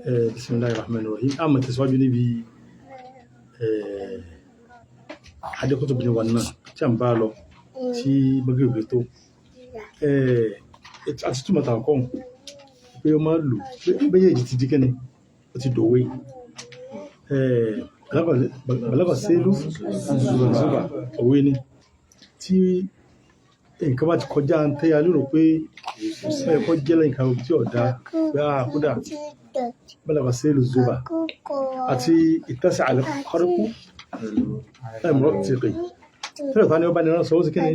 Bismillahir Rahmanir Rahim. A máa tẹ̀síwájú níbi Adékútù bí wọn náà tí a ń bá lọ tí Magrib tó. Àti túmọ̀ tàwọn kọ́ pé ó máa lò pé méjèèjì ti di kíni, ó ti dòwe. Balagha sailu zuba, òwe ni tí nǹkan bá ti kọjá ń tẹ́ a lérò pé ó yẹ kó jẹ́ lẹ́yìn kan tí ò dáa pé a kódà balagha sailu zuba àti ittasa al-kharqu al-muraqqiqi tẹ́lẹ̀ tó ní ọba ní ránṣọ ó sì kíni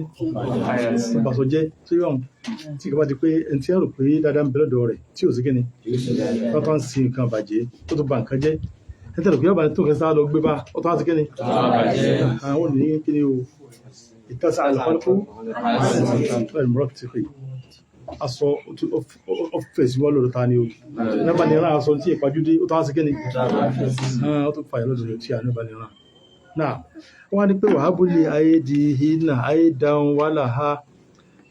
ó bá sọ jẹ́ tó yọ̀ tí nǹkan bá ti pé ẹni tí a rò pé dáadáa ń bẹ lọ́dọ̀ rẹ̀ tí ò sí kíni wọ́n tó ń sin nǹkan bàjẹ́ tó tó ba nǹkan jẹ́ ẹni tí a rò pé ọba ní tó nǹkan sá lọ gbé bá ó tó wá sí kíni àwọn ò ní kíni o ittasa al-kharqu al-muraqqiqi aṣọ ó fèsì wọ́n lọ́dọ̀ ta ni o nígbà ní rán aṣọ tí ìpàjúdé ó tó wá sí kíni ó tó fàyà lọ́dọ̀ tí a nígbà ní rán náà. Wọ́n á ní pé wàhábùlì ayé di hínà ayé dáhùn wàhálà ha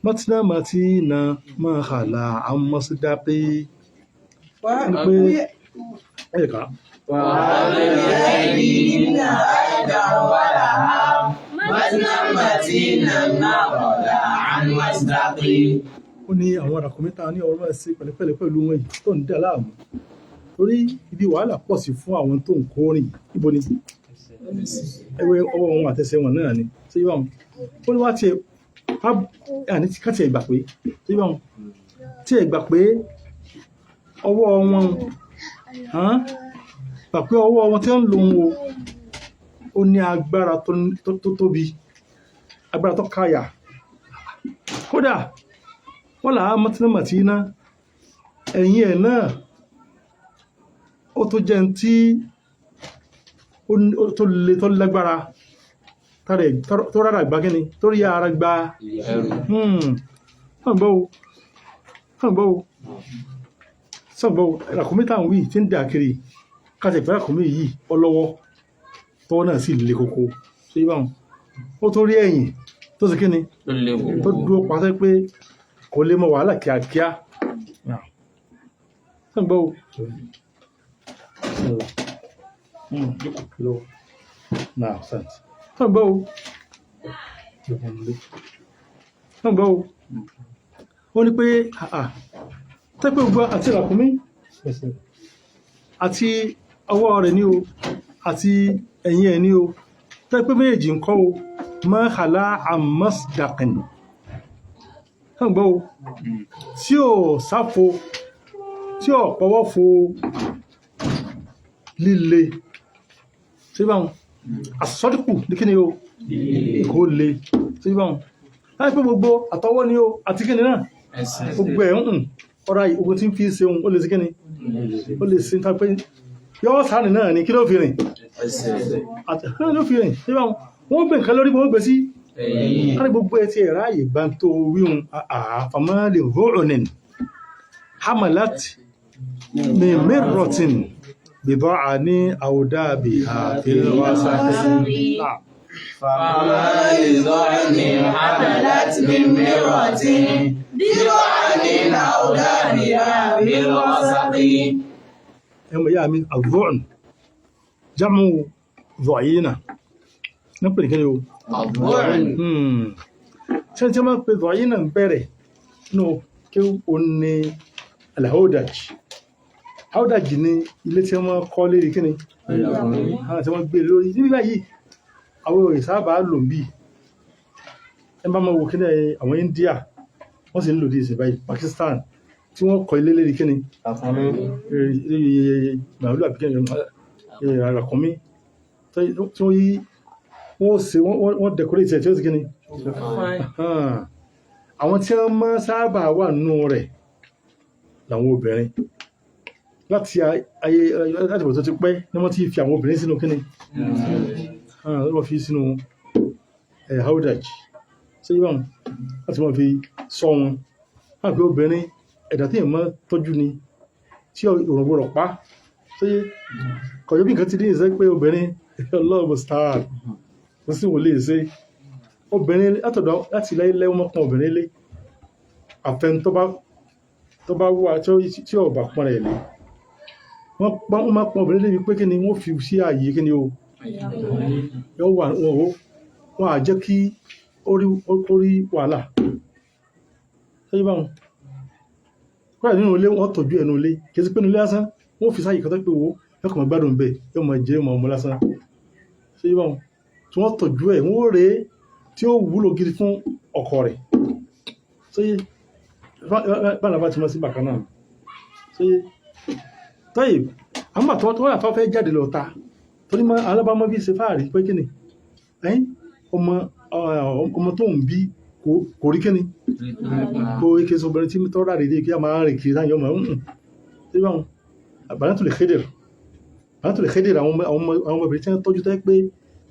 mọ́tínà mọ́tínà máa hàlà àmọ́sídápé ní pé ẹ̀ka. وأيديهن أيضا ولها مثنى متينا ما خلا عن مصدق. Ó ní àwọn ràkúnmí tá a ní ọ̀rọ̀ máa ṣe pẹ̀lẹ́pẹ̀lẹ́ pẹ̀lú wọn yìí tó ń dà láàmú torí ibi wàhálà pọ̀ sí fún àwọn tó ń kó rìn. Níbo ni ẹwẹ́ ọwọ́ wọn àtẹsẹ̀ wọn náà ni ṣé yíwá wọn. Ó ní wá tiẹ̀ àní ká tiẹ̀ gbà pé ṣé yíwá wọn tiẹ̀ gbà pé ọwọ́ wọn gbà pé ọwọ́ wọn tí wọ́n ń lò ń wo ó ní agbára tó tóbi, agbára tó káyà. Kódà wọ́n là á mọ́tínàmọ́tínà ẹ̀yìn ẹ̀ náà ó tó jẹ́ tí ó tó le tó lágbára tó rárá gbá kíni tó rí ara gba sọ̀gbọ́ o sọ̀gbọ́ o. Ràkúnmí tá à ń wí tí ń dà kiri káṣẹ̀ pé ràkúnmí yìí ọlọ́wọ́ tọwọ́ náà sì le koko ṣé yí báwọn ó tó rí ẹ̀yìn tó sì kíni tó dúró pàṣẹ pé kò lè mọ wàhálà kíákíá. Sọ̀gbọ́ o Bismillah. Náà sant sọ̀gbọ́ o sọ̀gbọ́ o. Ó ní pé àà tẹ́pẹ́ gbogbo àti ràkúnmí àti ọwọ́ rẹ̀ ní o àti ẹ̀yìn ẹ̀ ní o tẹ́pẹ́ méjì ń kọ́ o ma khala àmọ́sdàkìn sọ̀gbọ́ o tí ò sáfo tí ò pọwọ́ fo líle tí báwọn àsọdíkù ní kí ni o kò le tí báwọn láti pé gbogbo àtọwọ́ ni o àti kí ni náà gbogbo ẹ̀ ń hùn ọ̀rọ̀ ogun tí ń fi ṣe ohun ó lè sí kí ni ó lè sí nípa pé yọ́ sáàrì náà ni kí ló fi rìn àti kí ló fi rìn tí báwọn wọ́n gbé nǹkan lórí wọ́n gbé sí kárí gbogbo ẹ̀ tí ẹ̀ ráàyè gbá tó wíhun àfàmọ́lẹ̀ rọ́ọ̀nìn hamalat min mirrotin bidọ́à ní àwòdábì àfihàn. فما لظعن حملت من مرة بضعن أولادها بالوسط. Ẹmọ ìyá mi, àdọ́ọ̀n jámù dọ̀yínà ní pè ní kí ni o? الضعن. Ṣe tí wọ́n máa ń pè dọ̀yínà ń bẹ̀rẹ̀ nínú kí o ní alhaudaj. Haudaj ní ilé tí wọ́n kọ́ lérí kí ni àwọn tí wọ́n gbé lórí níbi báyìí àwọn òye sábà lò ń bí ẹ bá máa wo kí ni àwọn India wọ́n sì ń lò dí ìsìn báyìí, Pakistan tí wọ́n kọ́ ilé lérí kí ni màálù àbí kí ni ràkúnmí tí wọ́n yí wọ́n ṣe wọ́n decorate ẹ̀ tí ó sì kí ni àwọn tí wọ́n máa sábà wà nínú rẹ̀ làwọn obìnrin láti ayé láti bọ̀ tó ti pẹ́ ní wọ́n ti fi àwọn obìnrin sínú kíni wọ́n fi sínú haudaj ṣé yíwọ́n láti wọ́n fi sọ wọn wọ́n pé obìnrin ẹ̀dá tí èèyàn máa tọ́jú ni tí òrùn gbọ́dọ̀ pa ṣé kọ̀yọ́ bí nǹkan ti ní ìṣe pé obìnrin ọlọ́ọ̀bù star kò sí wò lè ṣe obìnrin látọ̀dọ̀ láti ilẹ̀ ilẹ̀ wọn pọn obìnrin lé àfẹn tó bá wà tí ò bá pọn rẹ̀ lé. Wọ́n máa pọn obìnrin lébi pé kí ni wọ́n fi sí ààyè kí ni o yóò wà wọn ò wọ́n á jẹ́ kí ó rí wàhálà. Ṣé báwọn kúrò nínú ilé, wọ́n tọ́jú ẹnu ilé, kì í sí pé nínú ilé lásán, wọ́n fi sáàyè kan tó pé wo yóò kàn máa gbádùn bẹ́ẹ̀, yóò máa jẹ, yóò máa mu lásán. Ṣé báwọn tí wọ́n tọ́jú ẹ̀, wọ́n rèé tí ó wúlò gidi fún ọkọ rẹ̀. Ṣé bára bá ti mọ́ sí bàkan náà? Ṣé tọ́yì àwọn àtọ́ tó wà tó fẹ́ jáde lọ ta torí mọ́ alábámọ́ bí ṣe fáàrí pé kíni ẹ̀yìn ọmọ tó ń bí kò rí kíni kò ike sọ obìnrin tí tọ́ ráre dé kí a máa rìn kiri táyọ̀ mọ́ ń ṣé báwọn bàbá tó lè kéde bàbá tó lè kéde àwọn ọmọbìnrin tí wọ́n tọ́jú tẹ́ pé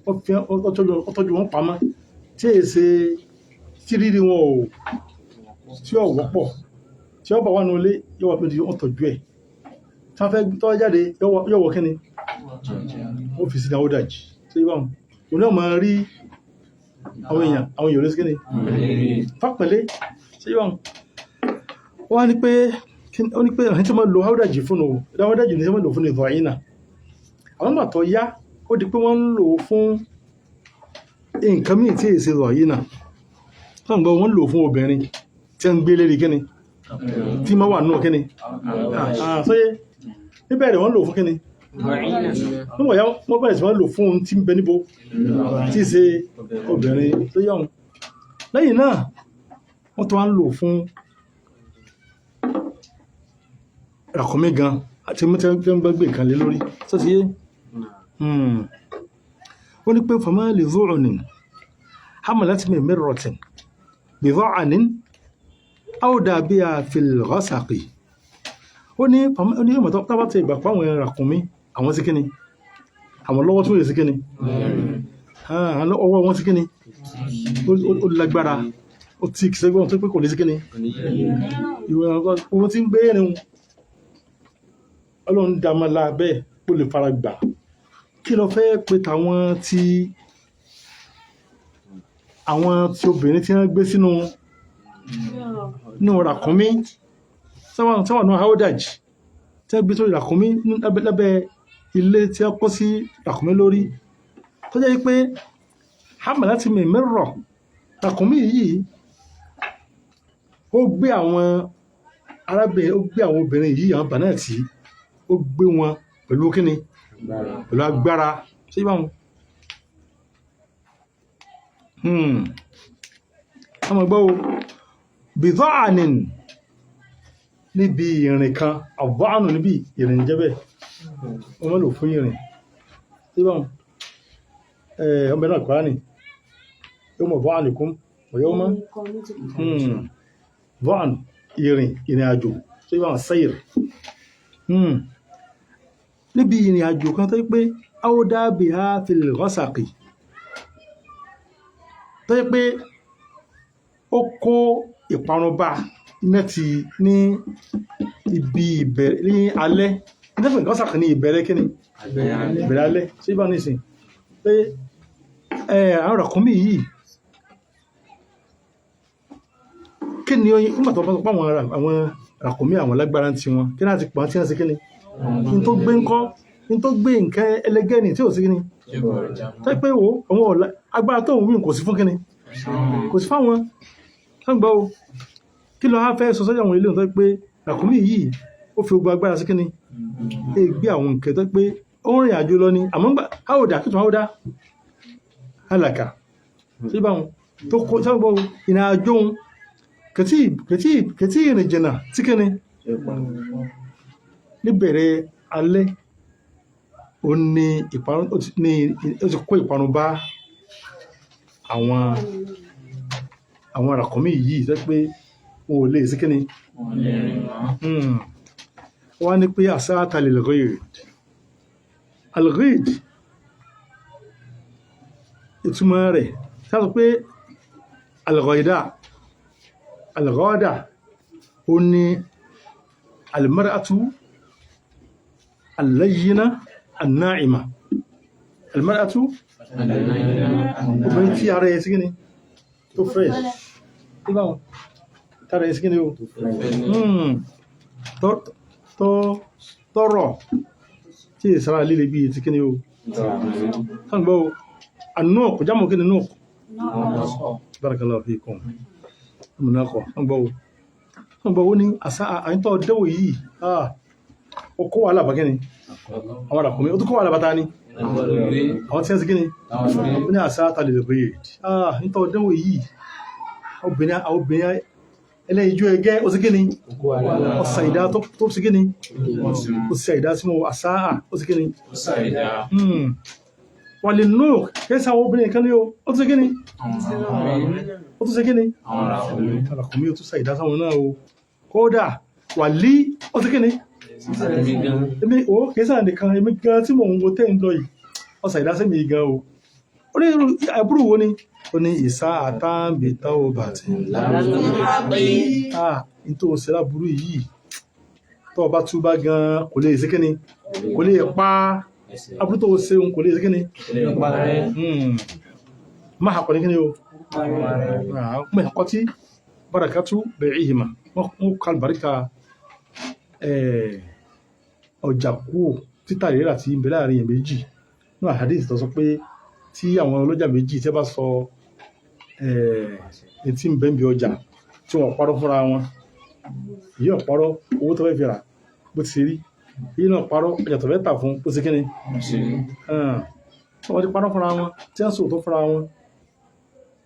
wọ́n tọ́jú wọn pamọ́ tí èyí ṣe tí rírí wọn ò tí ò wọ́pọ̀ tí ó bá wà nulẹ̀ yóò wà pé wọ́n tọ́jú ẹ̀ tí wọ́n fẹ́ tọ́ jáde yóò wọ kíni wọ́n fi sí náà ó dàjì. Ṣé báwọn òun náà máa rí àwọn èèyàn lóṣù kíni fápẹ̀lẹ́. Ṣé báwọn wọ́n á ní pé ó ní pé àwọn tí wọ́n lo áwòdàjì fún un áwòdàjì ní tí wọ́n lò fún ìdọ̀ yìí náà. Àwọn ìgbà tó yá ó di pé wọ́n ń lò ó fún nǹkan míì tí èsì ìdọ̀ yìí náà. Wọ́n gbọ́ wọ́n lò ó fún obìnrin tí ń gbé lérí kíni tí máa wà nù kíni. Sóyè níbẹ̀rẹ̀ wọ́n lò fún kíni níwọ̀n ya wọ́n bẹ̀rẹ̀ sí wọ́n lò fún ohun tí ń bẹ níbo tí í ṣe obìnrin tó yá wọn. Lẹ́yìn náà wọ́n tún wá ń lò fún ràkúnmí gan àti mú tí wọ́n gbé nǹkan lé lórí. Sọ ti yé? Ó ní pé fama lè zọ́ọ̀nì hamalat min mirratin bi dha'anin awda biha fil ghasaqi. Ó ní ìmọ̀ tó bá ti ìgbà pa àwọn ràkúnmí àwọn sí kíni àwọn lọ́wọ́ tó yẹ sí kíni ọwọ́ wọn sí kíni ó lágbára ó tí kìí sẹ́gbọ́n tó pé kò ní sí kíni ìwọ̀n tí ń gbé ẹ̀rin Ọlọ́run dàmọ́lá bẹ́ẹ̀ ó lè fara gbà. Kí ló fẹ́ pé tàwọn tí àwọn tí obìnrin tí wọ́n gbé sínú ràkúnmí sáwọn náà haudaj tí wọ́n gbé sórí ràkúnmí lábẹ́ ilé tí wọ́n kọ́ sí ràkúnmí lórí tó jẹ́ pé hàmà láti mẹ́rọ̀ ràkúnmí yìí ó gbé àwọn arábìnrin ó gbé àwọn obìnrin yìí àwọn bànáàtì ó gbé wọn pẹ̀lú kíni pẹ̀lú agbára. Ṣé báwọn ọmọ gbọ́ o bìdọ́ ànín níbi ìrìn kan àbọ̀ánù níbi ìrìn jẹ́bẹ̀ wọ́n mọ́ lò fún ìrìn. Ṣé báwọn ọmọ ẹ̀rọ àkọ́rá ni yóò mọ̀ bọ́ánù kún ọ̀yọ́ mọ́ bọ́ánù ìrìn àjò. Ṣé báwọn sẹ́yìr níbi ìrìn àjò kan tó pé áódá bí a fi lè rọ́sàkì tó pé ó kó ìparun bá iná ti ní ibi ìbẹ̀rẹ̀ ní alẹ́ nígbà rọ́sàkì ní ìbẹ̀rẹ̀ kíni ìbẹ̀rẹ̀ alẹ́. Ṣé bá ní ìsìn pé àwọn ràkúnmí yìí kí ni oyin nígbà tó bá sọ pé àwọn ràkúnmí àwọn lágbára ti wọn kí láti pọ̀ tí wọ́n ṣe kíni kí n tó gbé ńkọ́ kí n tó gbé nǹkan ẹlẹgẹ́ ni tí ò sí kíni tó pé wo àwọn ọ̀la agbára tó ń wí kò sí fún kíni kò sí fáwọn sọ́gbọ́ o kí ló á fẹ́ sọ sọ́jà àwọn ilé tó pé ràkúnmí yìí ó fi gbogbo agbára sí kíni é gbé àwọn nǹkan tó pé ó ń rìn àjò lọ ni àmọ́ gbà áwòdà kí tó áwòdà alàkà sí báwọn tó kó sọ́gbọ́ o ìrìn àjò òun kẹtí ìrìn jìnnà sí kíni níbẹ̀rẹ̀ alẹ́ ó ní ìparun ó ti kó ìparun bá àwọn ràkúnmí yìí tó pé wọn ò lè sí kíni. Wọ́n ní pé àsáàtà lil ghaid al-ghaid ìtumọ̀ rẹ̀ sáàtọ̀ pé al-ghaida al-ghada ó ní al-mar'atu al-layyina an-na'ima al-mar'atu obìnrin tí ara ẹ̀ sí kíni tó fresh tara ẹ̀ sí kíni o tọrọ Tí ìsára líle bíi ti kíni o sọ́nà gbọ́ anọ́ọ̀kù jámọ̀ kíni nọ́ọ̀kù barakallahu fikum múnákọ̀ sọ́nà gbọ́ sọ́nà gbọ́ ó ní àṣà àyíntọ́ dẹ́wò yìí ó kó wàhálà bá kíni àwọn àràkùnmí ó tún kó wàhálà bá ta ni àwọn tí wọ́n ti kíni ó ní àṣà àtàlẹ̀ rèé àyíntọ́ dẹ́wò yìí obìnrin àwọn obìnrin ẹlẹ́yinjú ẹgẹ́ ó sì kíni ọ̀sà ìdá tó sì kíni ó sì àìdá sí wọn àṣà ó sì kíni wà lè nù kẹsà àwọn obìnrin kan ní o ó tún ṣe kíni ó tún ṣe kíni àràkùnmí ó tún ṣàìdá sáwọn náà o kódà wà lí ó tún kíni èmi ò kẹsà nìkan èmi gan tí mò ń wo tẹ́ ń lọ yìí ó ṣàìdá sí mi gan o ó ní irú àbúrò wo ni ó ní ìsá àtàǹbìtà ò bàtì ah nítorí o ṣe láburú yìí tó o bá túbá gan kò lè ṣe kíni kò lè pa aburú tó o ṣe òun kò lè ṣe kíni máa kọ́ ní kíni o mọ̀ ẹ̀kọ́ tí barakatu bẹ̀rẹ̀ wọ́n kọ́ àlùbáríkà ọjà kú títà rírà tí ń bẹ láàrin èèyàn méjì ní àhàdíìsì tó sọ pé tí àwọn ọlọ́jà méjì tí wọ́n bá sọ etí ń bẹ ń bí ọjà tí wọ́n parọ́ fúnra wọn èyí ò parọ́ owó tó fẹ́ fi rà bó ti rí èyí náà parọ́ ọjà tó fẹ́ tà fún bó ti kíni wọ́n ti parọ́ fúnra wọn tí wọ́n sòótọ́ fúnra wọn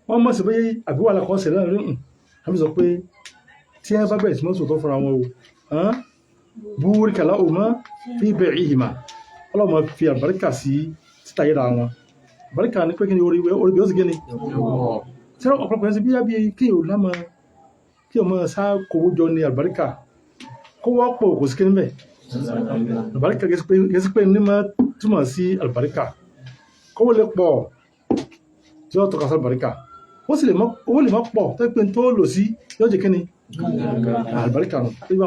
wọ́n mọ̀ sí pé àbí wàhálà kan ṣẹlẹ̀ láàrin hàn àbí sọ pé tí wọ́n bá bẹ̀rẹ̀ sí mọ́ sòótọ́ fúnra wọn o búríkà láwùmọ́ fi bẹ̀ ìhìmà ọlọ́mọ fi àlùbáríkà sí títà yíra wọn àlùbáríkà ní pé kí ni orí bí ó sì gé ni tí ọ̀pọ̀lọpọ̀ yẹn ti bí yá bí kí o lámọ kí o máa sá kówó jọ ní àlùbáríkà kó wọ́pọ̀ kò sí kí níbẹ̀ àlùbáríkà kìí pé ní máa túmọ̀ sí àlùbáríkà kówó lè pọ̀ tí ó tọ́ka sí àlùbáríkà ó sì lè mọ́ owó lè má pọ̀ tó pé tó lò sí yóò jẹ́ kí ni àlùbáríkà nù tó bá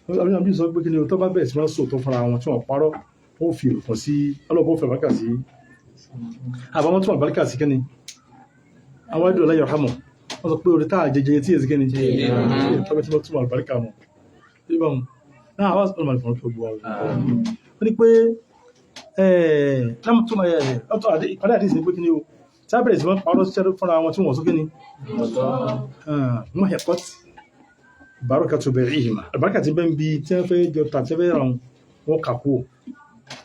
wọn àbí sọ pé kí ni o tó bá bẹ̀rẹ̀ sí máa sòótọ́ fúnra wọn tí wọ́n parọ́ ó fi òkun sí ọlọ́pàá ó fi àlùbáríkà sí àbámọ́ tún àlùbáríkà sí kí ni àwọn ẹdùn ọlẹ́yọ̀ hàmọ̀ wọ́n sọ pé orí táà jẹjẹ tí èsì kí ni tọ́bẹ̀ tí wọ́n tún àlùbáríkà mọ̀ nígbà wọn náà àwọn ọmọ ìfọ̀n tó gbọ́ wọn wọ́n ní pé ìpàdé àdìsí ni pé kí ni o tí a bẹ̀rẹ̀ sí wọ́n parọ́ ṣiṣẹ́ fúnra wọn tí wọ́n sọ kí ni wọ́n hẹ̀kọ́ bàrúkà tó bẹ̀rẹ̀ ìhìmà àlùbáríkà ti bẹ́ẹ̀ ń bi tí wọ́n fẹ́ jọ tà tí wọ́n fẹ́ ràn wọ́n kà kú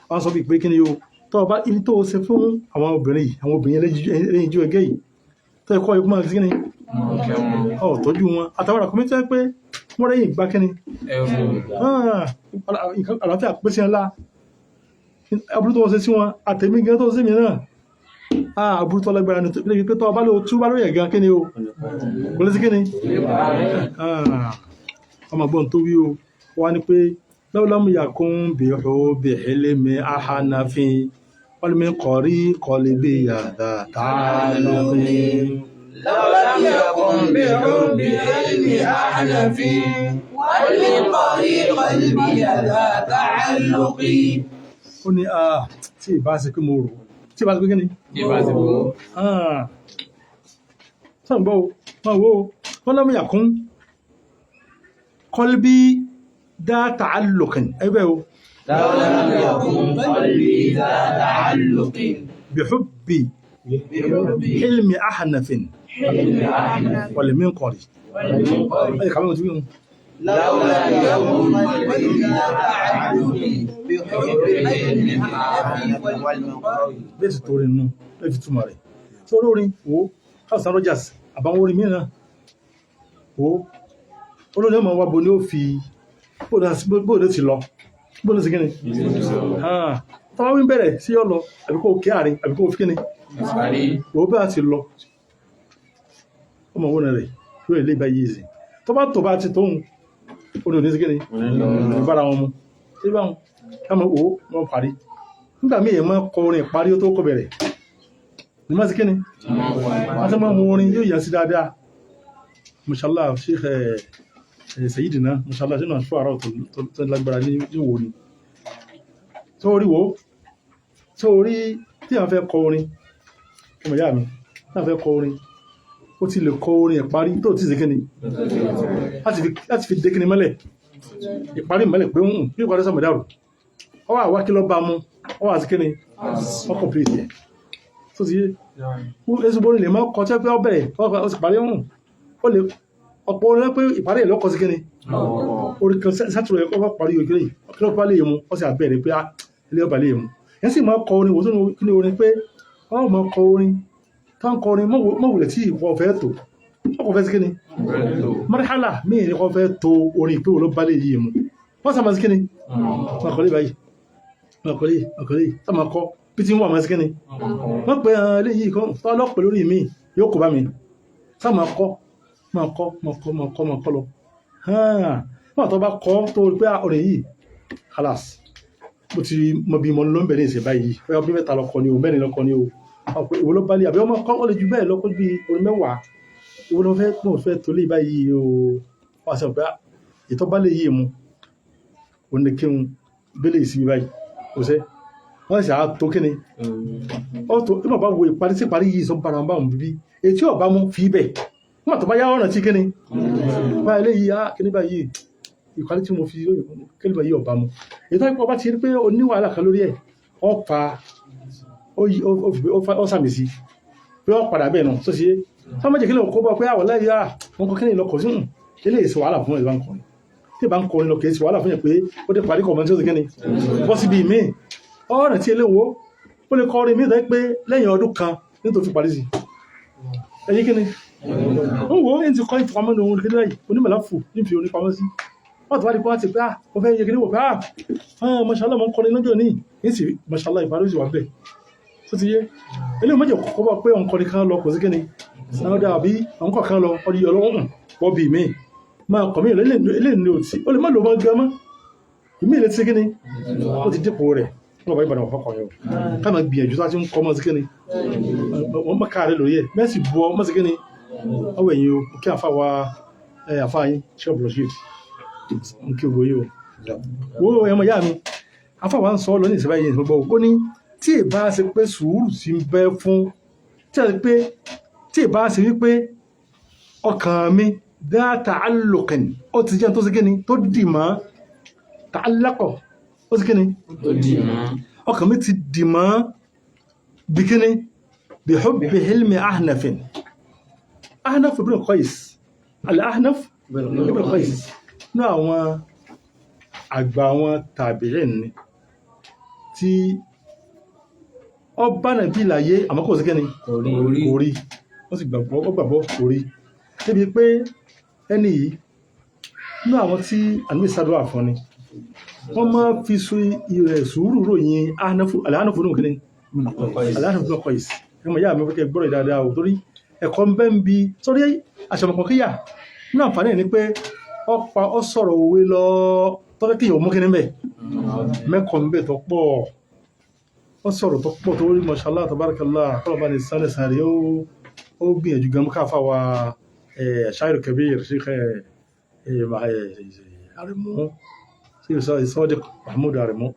wọ́n sọ bí pé kí ni o tó o bá ibi tó o ṣe fún àwọn obìnrin yìí àwọn obìnrin ẹlẹ́yinjú ẹgẹ́ yìí tó ẹ̀kọ́ ikú máa kí ni ọ̀ tọ́jú wọn àtàwọn àkọ́mí tó yẹ pé wọ́n rẹ́yìn ìgbà kí ni àlàáfíà pèsè ńlá aburú tó wọ́n ṣe sí wọn àtẹ̀mí gan tó ṣe mí náà aburú tó lágbára ní pé tó bá lè tú bá lóye gan kí ni o kò lè sí kí ni ọmọ gbọ́n tó wí o wá ní pé lọ́wọ́lọ́mù yà kún bìhó bìhílẹ́mi ahànàfin wọ́n mi kọ̀rí kọ́lé bí yàrá tààlùfin. لو لم يكن بحب علم أحنف ومن طريق قلبي ذا تعلق ó ní tí ìbá ṣe pé mo rò tí ìbá ṣe pé kí ni. sọ̀rọ̀ gbọ́ o máa wo wọ́n lọ́mú yàkún kọ́lbí dá tààlùkìn ẹgbẹ́ o. لو لم يكن قلبي ذا تعلق بحب بحب حلم أحنف حلم أحنف والمنقر والمنقر أي كمان تقول لو لم يكن قلبي ذا تعلق بحب حلم أحنف والمنقر bẹ́ẹ̀ sì torí nù bẹ́ẹ̀ fi túmọ̀ rẹ̀ tó lórin wo house and Rogers àbáwọn orin mìíràn wo olórin ọmọ wa bo ni ó fi bó ló ti lọ bó ló ti kíni tọ́wọ́ wí bẹ̀rẹ̀ sí ọ lọ àbí kó kí àárín àbí kó fi kíni wo bá ti lọ ọmọ owó rẹ̀ lórí ilé ìbá yìí sí tó bá tó bá ti tóun ó ní òní sí kíni ìbára wọn mu ṣé báwọn káwọn owó wọn parí nígbà míì èèyàn máa kọ orin ìparí ó tó kọ bẹ̀rẹ̀ ní má sí kíni wọ́n ti máa mú orin yóò yà sí dáadáa mashallah sheikh sayidina mashallah sínú àṣọ àrà tó lágbára ní ìwò ni tó rí wo tó rí tí a fẹ́ kọ orin ọmọ ìyá mi tí a fẹ́ kọ orin ó ti lè kọ orin ìparí tó ti sí kíni láti fi dé kíni mọ́lẹ̀ ìparí mọ́lẹ̀ pé ń bí ìparí sọmọdárò Ọ wà wá kí ló bá mu, ọ wà sí kíni, ọ complete ẹ̀ tó ti yé. Ezigbo orin lè máa kọ tí ó pé ọ bẹ̀rẹ̀, ó sì parí hùn. Ó lè ọ̀pọ̀ orin pé ìparí ẹ̀ lọ́kọ̀ sí kíni orin kan sátúrò ẹ̀ kọ́ parí òkèlè yìí, kí ló bá lè mu, ó sì àbẹ̀rẹ̀ pé ilé ọba lè mu. Yẹn sì máa kọ orin wò tó ní orin pé ọ máa kọ orin tó ń kọ orin mọ̀wùlẹ̀ tí ìwọ fẹ́ tó ọkọ̀ fẹ́ sí kíni marhala míì ní kò fẹ́ tó orin ìpé wo ló bá lè yìí mu. Wọ́n sábà sí kíni máa kọ́ lé báyìí, máa kọ́ lé, máa kọ́ lé, sábà máa kọ́ bí tí ń wà, máa sí kíni wọ́n pe eléyìí kan tó ọlọ́pẹ̀ lórí mi yóò kó bá mi. Sábà máa kọ́, máa kọ́, máa kọ́, máa kọ́, máa kọ́ lọ. Wọ́n tó bá kọ́ tó rí pé orin yìí khalas, mo ti mọ bí mo ló ń bẹ̀rẹ̀ ìsìn báyìí, bóyá bí mẹ́ta lọ́kọ ni o, mẹ́rin lọ́kọ ni o, ìwọ ló bá lé àbí ọmọ kọ́, ó lè ju bẹ́ẹ̀ lọ́kọ́ bí orin 10. Ìwọ ló fẹ́ pọ̀ fẹ́ tó lé báyìí o. Wọ́n sọ pé ìtọ́ bá lè yí mu, ó ní kí n gbélé ìsinmi báyìí, kò sẹ́ wọ́n sì á tó kíni ó tó bí bàbá wo ìparí sí ìparí yìí sọ bára wọn bá wọn bíbí etí ọba mú fi bẹ̀ wọ́n tó bá yá ọ̀nà tí kíni bá eléyìí á kíní báyìí ìparí tí mo fi kíní báyìí ọba mu. Ètò ìpọ̀ bá ti rí pé o ní wàhálà kan lórí ẹ̀, ọ fa ó sàmì sí pé ọ padà bẹ́ẹ̀ náà tó ṣe é sọ méjì kí ló kó bọ́ pé àwọn láyé à wọn kọ́ kíní lọkọ̀ sí eléyìí sí wàhálà fún ìbá ń kọrin tí ìbá ń kọrin lọ kìí sí wàhálà fún yẹn pé ó dé parí kọ̀ọ̀mọ́ tí ó ti kíni bọ́ síbi míì ọ̀rọ̀ tí eléwo ó lè kọrin míì pé lẹ́yìn ọdún kan nítorí fi parí sí ẹ̀yìn kíni ó wò ó ti kọ́ ìfipamọ́ ní ohun kíní báyìí onímọ̀láfù ní fi onípamọ́ sí wọ́n ti wá di pé wọ́n ti pé ah mo fẹ́ yẹ kíní wò pé ah mashallah mo ń kọrin lọ́jọ́ ní ní sì mashallah ìparí sì wà bẹ́ẹ̀ tó ti yé. Eléyìí méjì kọ́kọ́ bá pé òǹkọrin kan lọ kò sí kíni náà dà bí òǹkọ̀ kan lọ ọdí ọlọ́wọ́n wọ́n bí mi máa kọ̀ mí. Eléyìí ní òtí ó lè má lò mọ́ gan mọ́ ìmí ìlẹ̀ ti kíni ó ti dípò rẹ̀. Wọ́n bá ìbàdàn ọ̀fọ́kọ̀ yẹn o, ká máa gbìyànjú tó a ti ń kọ́ mọ́ sí kíni wọ́n mọ́ káàárẹ̀ lórí ẹ̀ mẹ́sì bu ọ mọ́ sí kíni ọwọ́ ẹ̀yìn o. Kí àfa wa àfa yín ṣọ́ọ̀bù rashid ń kí ògbó yìí o. Wo ẹmọ ìyá mi, àfa wa ń sọ lónìí ìsìnbá yìí gbogbo ó ní tí ì bá ṣe pé sùúrù ti ń bẹ fún tí a pé tí ì bá ṣe wípé ọkàn mi dá ta'alluqin ó ti jẹ́ tó ṣe kíni tó dì mọ́ ta'allaqo ó ti kíni tó dì mọ́ ọkàn mi ti dì mọ́ bí kíni bí hubbi hilmi ahnafin Ahnaf ibn Qais, al-Ahnaf ibn Qais ní àwọn àgbà àwọn tàbíìn ni tí ó bá nàbí láyé àmọ́ kò sí kíni kò rí kò rí. Ó sì gbàgbọ́, ó gbàgbọ́, kò rí débi pé ẹni yìí nínú àwọn tí àmì ìsádùá fún ni wọ́n máa fi ìrẹ̀ sùúrù ròyìn Al-Ahnaf nínú kíni Al-Ahnaf ibn Qais. Ẹmọ ìyá mi fẹ́ gbọ́rọ̀ dáadáa ò torí ẹ̀kọ́ ń bẹ́ ń bi sórí àṣàmọ̀kàn kíyà nínú àǹfààní ẹ̀ ni pé ó pa ó sọ̀rọ̀ òwe lọ tọ́fẹ́ kíyàn mú kíní bẹ̀ mẹ́kọ̀ọ́ ń bẹ̀ tó pọ̀. Ó sọ̀rọ̀ tó pọ̀ tó rí mashallah tabarakallah kọ́lọ̀ bá ní sálẹ̀ sáré. Ó gbìyànjú gan káfà wa Shairu Kabir Sheikh Aremu Sadiq Mahmood Aremu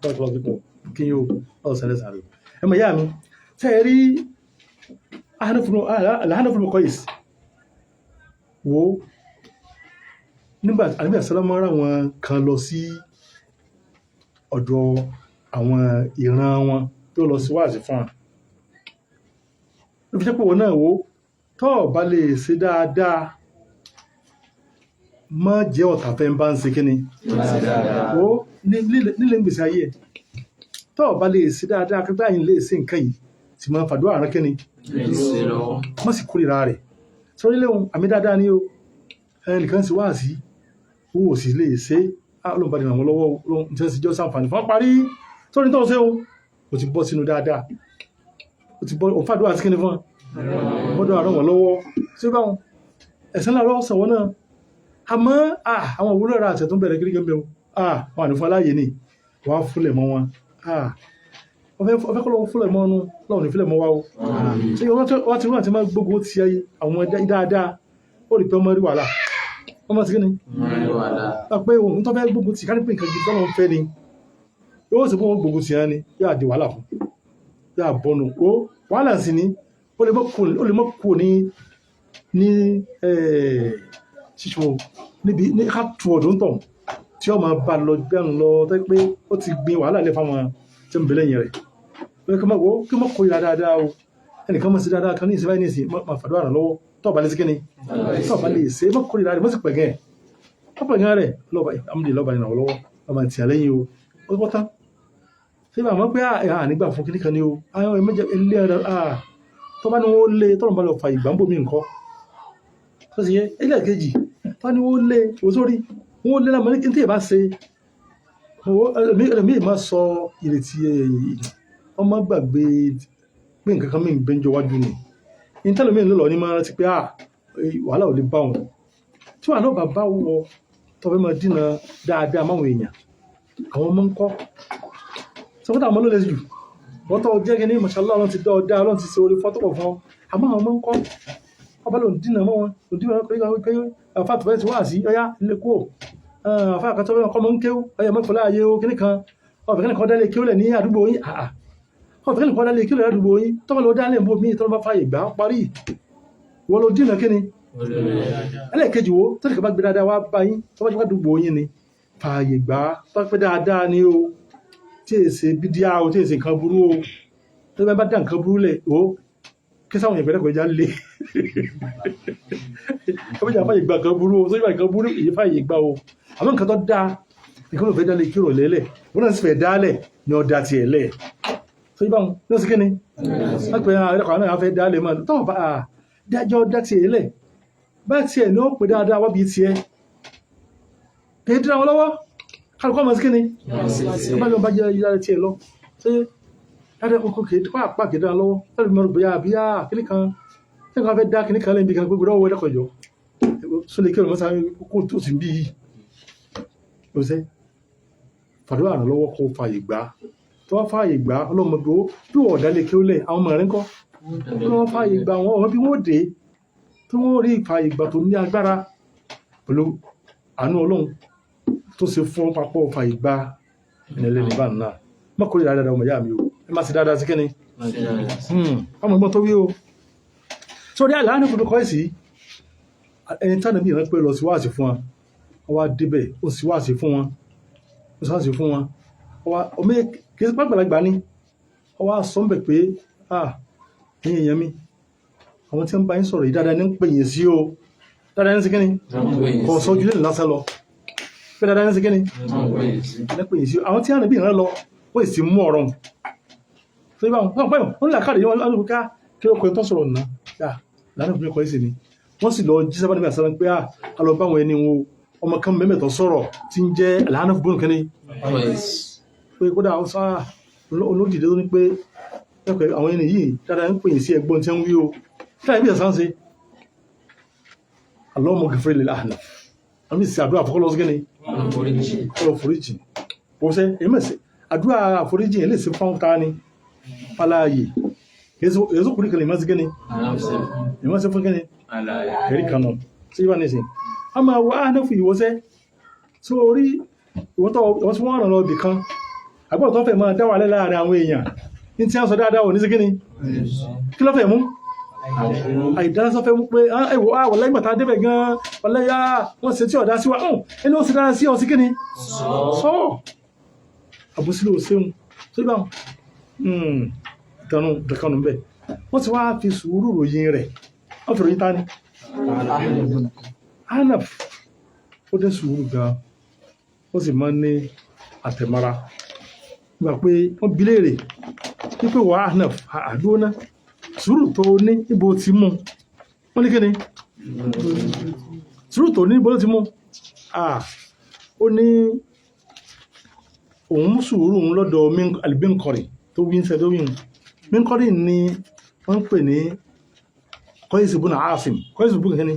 kí yóò ọ̀ sálẹ̀ sáré. Ẹmọ ìyá mi tẹ́ ẹ rí Al-Ahnaf ibn Qais wo nígbà àníbí àsálámọ́ rán wọn kan lọ sí ọ̀dọ̀ àwọn ìran wọn tó lọ sí wáàsí fún wọn ló fi jẹ́ pé wọn náà wo tó bá lè ṣe dáadáa má jẹ́ ọ̀tá fẹ́ ń bá ń ṣe kíni wo nílé ń gbèsè ayé ẹ̀ tó bá lè ṣe dáadáa kí báyìí lè ṣe nǹkan yìí sì máa fàdúrà rán kíni má sì kórìíra rẹ̀ sórí léwu àmì dáadáa ni o. Ẹnìkan sì wá sí owó sì lè ṣe é lóun bá di ràn wọ́n lọ́wọ́ lóun tí wọ́n sì jọ sàǹfààní fún wọn parí sórí tó ń ṣe o. Kò ti bọ́ sínú dáadáa, ó ti bọ́ òun fàdúrà sí kíni fún wọn gbọ́dọ̀ ràn wọ́n lọ́wọ́ sí báwọn ẹ̀sán láàárọ̀ ọ̀sán wọn náà. Àmọ́ àwọn òwúrọ̀ ra àtẹ̀ tó ń bẹ̀rẹ̀ kiri gẹ́gẹ́ o wọn àní fún aláàyè ni wọ́n á fúnlẹ̀ mọ́ wọn. Ọfẹ́ kọ́ lọ́wọ́ fúnlẹ̀ mọ́ ọ́nú lọ́wọ́ ní fúnlẹ̀ mọ́ wa o. Ṣé wọ́n ti rí àti máa gbógun ti ayé àwọn dáadáa ó rí pé ọmọ rí wàhálà ọmọ ti kíni pé òun tó fẹ́ gbógun ti ká ní pé nǹkan gidi tọ́lọ́ ń fẹ́ ni yóò sì fún wọn gbógun ti hàn ni yóò di wàhálà fún yóò bọ́nu ó wàhálà sì ni ó lè mọ́ kú ní ṣíṣe níbi ní ká tu ọ̀dún tọ̀ tí Tí ọmọ bá lọ gbẹ́nu lọ tó pé ó ti gbin wàhálà lẹ́ fáwọn tí ń bẹ lẹ́yìn rẹ̀. Pé kí wọ́n kí wọ́n kórìíra dáadáa o. Ẹnìkan mọ̀ sí dáadáa kan ní ìsinmi ní ìsìn máa fàdúrà ràn lọ́wọ́. Tó bá lè sí kíni? Tó bá lè ṣe é, má kórìíra rẹ̀, má sì pẹ̀gẹ́ ẹ̀. Má pẹ̀gẹ́ rẹ̀, lọ́ba àmúlẹ̀ lọ́ba ìrànwọ́ lọ́wọ́, ọmọ àti àlẹ́yìn o. Ó wọ́n tán. Ṣé bá mọ̀ pé à nígbà fún kíní kan ni o. Ayọ̀ ẹ̀mẹ́jẹ ilé ẹ̀rọ tó bá ní wọ́n lé tọ́lọ̀ bá lọ fa ìgbà ń bò mí nǹkan. Tó sì yẹ ilé kejì tó ní wọ́n lé òsórí wọ́n lé lámọ́ ní tí ì bá ṣe ẹlòmíì máa sọ ìrètí ọmọ gbàgbé pé nǹkan kan mìíràn bẹ́ńjọ wájú ni ìtẹ́lòmíì ló lọ ní máa rántí pé wàhálà ò lè bá wọn tí wàhálà ò bá bá wọ tó fẹ́ máa dínà dáadáa máwọn èèyàn àwọn ọmọ ń kọ́ sọpọ́tà àwọn ọmọ ló lè jù wọ́n tọ́ jẹ́ kí ní mashallah Ọlọ́run ti dá ọ dá Ọlọ́run ti ṣe orí fọ́tọ̀pọ̀ fún ọ àmọ́ àwọn ọmọ ń kọ́ ọba ló ń dínà mọ́ wọn ló ń dínà mọ́ wọn pé àfa àtúbẹ̀ ti wá sí ọyá ilé kúò àfa àkàtọ́ bẹ́ẹ̀ kọ́ mọ́ ń kéwú ọyá mọ́fọ́lá ayé o kíní kan ọ̀fẹ́ kíní kan dálé kéwú lẹ̀ ní àdúgbò yín àà ọ̀fẹ́ kíní kan dálé kéwú lẹ̀ ní àdúgbò yín tọ́ba lọ dálé ń bò mí tọ́ba fààyè gbà á parí wọ́n ló dínà kíni ẹlẹ́ẹ̀kejì wo tó lè kọ́ bá gbé dáadáa wá bá yín tọ́ba jẹ́ àdúgbò yín ni fààyè gbà á tọ́ pé dáadáa ni o tí èsè bídíà o tí èsè nǹkan burú o tó bá dá nǹkan burú lẹ̀ o kí sáwọn èèyàn pẹ̀lẹ́pẹ̀lẹ́ já lé ọmọ ìjà fàyè gba nǹkan burú o sójú nǹkan burú èyí fàyè gba o àmọ́ nǹkan tó dáa nǹkan tó fẹ́ dálé kí rò lélẹ̀ wọn náà sì fẹ́ dálẹ̀ ni ọ da tiẹ̀ lẹ̀ sójú báwọn ní oṣù kínní wọ́n pe àwọn ẹ̀rọ náà fẹ́ dálẹ̀ mọ́ tó bá a dájọ́ dá tiẹ̀ lẹ̀ bá tiẹ̀ ní ó pè dáadáa wá bí tiẹ̀ kì í dira wọn lọ́wọ́ kálukọ́ ọmọ sí kínní bá mi bá jẹ́ yíyá tiẹ̀ lọ ṣé dáadáa kókó kì í pàápàá kì í dára lọ́wọ́ láti fi mọ̀ bóyá àbí á kíní kan tí nǹkan fẹ́ dá kíní kan lẹ́yìn bí kan gbogbo ọwọ́ ẹ̀dẹ́kọ̀jọ́ sólè kí ọ̀rọ̀ sáré kó tó sì ń bí yìí ó ṣe fàdúrà ràn lọ́wọ́ kó fààyè gbà á tó wá fààyè gbà á ọlọ́mọdé ó bí wọ́n ọ̀dà lè kí ó lẹ̀ àwọn ọmọ rẹ̀ ń kọ́ bí wọ́n fààyè gbà wọn ọmọ bí wọ́n dé tí wọ́n rí fààyè gbà tó ní agbára pẹ̀lú àánú Ọlọ́run tó ṣe fún papọ̀ fààyè gbà ẹnìlẹ́ni bá nà má kórìíra dáadáa ọmọ ìyá mi o ẹ má ṣe dáadáa sí kíni ọmọ ìgbọ́n tó wí o sórí àlàáfíà kò tó kọ́ ẹ̀sì ẹni tí ànábì rán pé lọ sí wáàsí fún wa ó wá débẹ̀ ó sì wáàsí fún wọn ó sì wáàsí fún wọn ó wá ọmọ kì í sí pàgbàlagbà ni ó wá sọ ń bẹ̀ pé ah ẹ̀yin èèyàn mi àwọn tí ń bá yín sọ̀rọ̀ yìí dáadáa ní ń pè yín sí o dáadáa ní sí kíni kò sọ ojú lẹ́nu lásán lọ pé dáadáa ní sí kíni ní pè yín sí o àwọn tí ànábì rán lọ ó sì mú ọ̀rọ̀ wọn so ibà wọn pẹ́ wọn làkàdé wọn lọ́dún ká kí ó kọ tó sọ̀rọ̀ nà yà lánàá fún mi kọ́ ẹ̀sìn ni wọ́n sì lọ jí sábà níbi àṣà pé à lọ bá àwọn ẹni wọn ọmọ kan mẹ́mẹ́tọ̀ sọ̀rọ̀ tí ń jẹ́ lánàá fún bóun kẹ́ni pé kódà ó sá olódìdé tó ní pé ẹ̀kọ́ àwọn ẹni yìí dáadáa ń pè yín sí ẹgbọ́n tí ń wí o kí láì bí ẹ̀sán ṣe alọ́ mọ̀ gẹ̀fẹ́ lè lànà àmì ìsìn àdúrà fọkọ́ lọ́sí kẹ́ni kọ́ foríjì kò sẹ́ èyí mọ̀ sí àdúrà àforíjì yẹn lè ṣe fáwọn ta ni fàlàyé èso kùnrin kan lè má sí gẹ́ni lè má sí fún gẹ́ni ẹ̀rí kan náà sí ìwà ní ìsìn a máa wá á náà fún ìwọ́sẹ́ tí ó rí ìwọ́n tí wọ́n ràn lọ ibì kan àgbọ̀n tó fẹ́ máa dá wà láàrin àwọn èèyàn ní tí wọ́n sọ dáadáa ò ní sí gẹ́ni kí ló fẹ́ mú àìdárasọ fẹ́ mú pé ẹwọ àwọn lẹ́yìn bàtà débẹ̀ gan-an ọlẹ́yà wọ́n ṣe tí ọ̀dá sí wa ẹni wọ́n ṣe dára sí ọ sí gẹ́ni sọ àbúsílò ṣeun tó bá wọn ìtànù ìtàkànù bẹ́ẹ̀ wọ́n ti wá fi sùúrù ròyìn rẹ̀ wọ́n fi ròyìn ta ni Hanaf ó dé sùúrù gan ó sì máa ń ní àtẹ̀mára nígbà pé wọ́n bi léèrè wípé wà Hanaf àdúróná sùúrù tó ní ibo ti mú wọ́n ní kíni sùúrù tó ní ibo ló ti mú ó ní òun mú sùúrù òun lọ́dọ̀ alìbínkọ̀rì tó wí ń sẹ́ tó wí ń mínkọ́rì ni wọ́n ń pè ní kọ́ìsì bùnà áàfìm kọ́ìsì bùnà kí ni